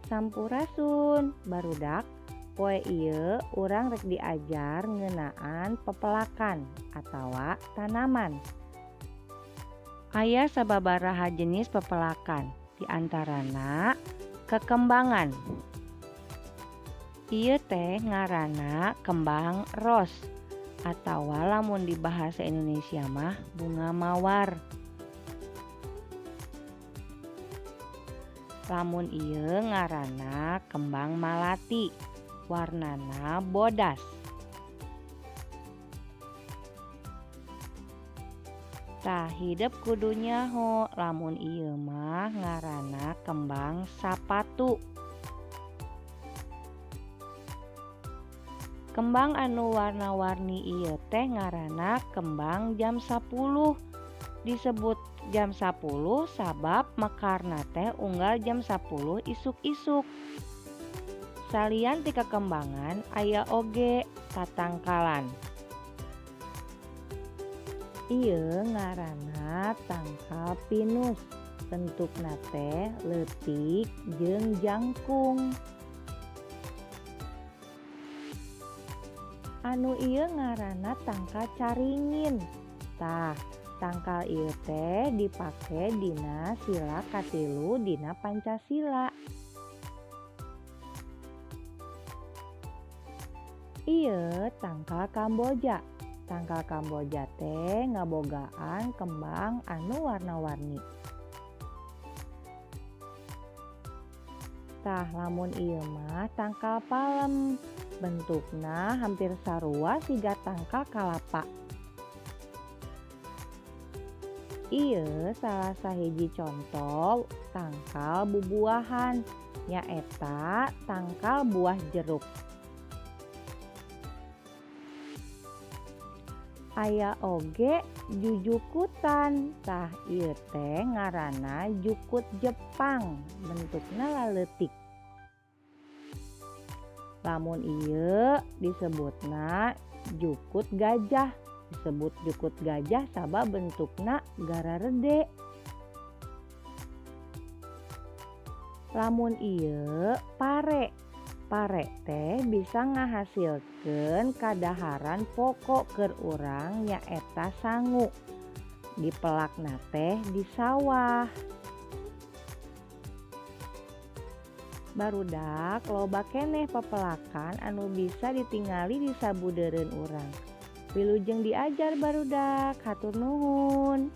Sampurasun barudak, poe ieu urang rek diajar ngeunaan pepelakan atawa tanaman. Aya sababaraha jenis pepelakan, di antarana kekembangan. Ieu teh ngaranna kembang ros atawa lamun di bahasa Indonesia mah bunga mawar. Lamun ieu ngaranna kembang malati, warnana bodas. Tah hidep kudu nyaho lamun ieu mah ngaranna kembang sapatu. Kembang anu warna-warni ieu teh ngaranna kembang jam 10. Disebut jam 10 sabab mekarna teh unggal jam 10 isuk-isuk. Salian ti kekembangan aya oge tatangkalan. Ieu ngaranna tangkal pinus, bentukna teh leutik jeung jangkung. Anu ieu ngaranna tangkal caringin. Tah, tangkal ieu teh dipake dina sila katilu dina Pancasila. Ieu tangkal Kamboja. Tangkal Kamboja teh ngabogaan kembang anu warna-warni. Tah lamun ieu mah tangkal palem, bentukna hampir sarua siga tangkal kalapa. Ieu salah sahiji contoh tangkal bubuahan, nyaeta tangkal buah jeruk. Aya oge jujukutan, tah ieu teh ngaranna jukut Jepang, bentukna laleutik. Lamun ieu disebutna jukut gajah, disebut jukut gajah sabab bentukna gararede. Lamun ieu pare. Pare teh bisa ngahasilkeun kadaharan pokok keur urang nyaeta sangu. Dipelakna teh di sawah. Barudak loba keneh pepelakan anu bisa ditingali di sabudeureun urang. Wilujeng diajar barudak, hatur nuhun.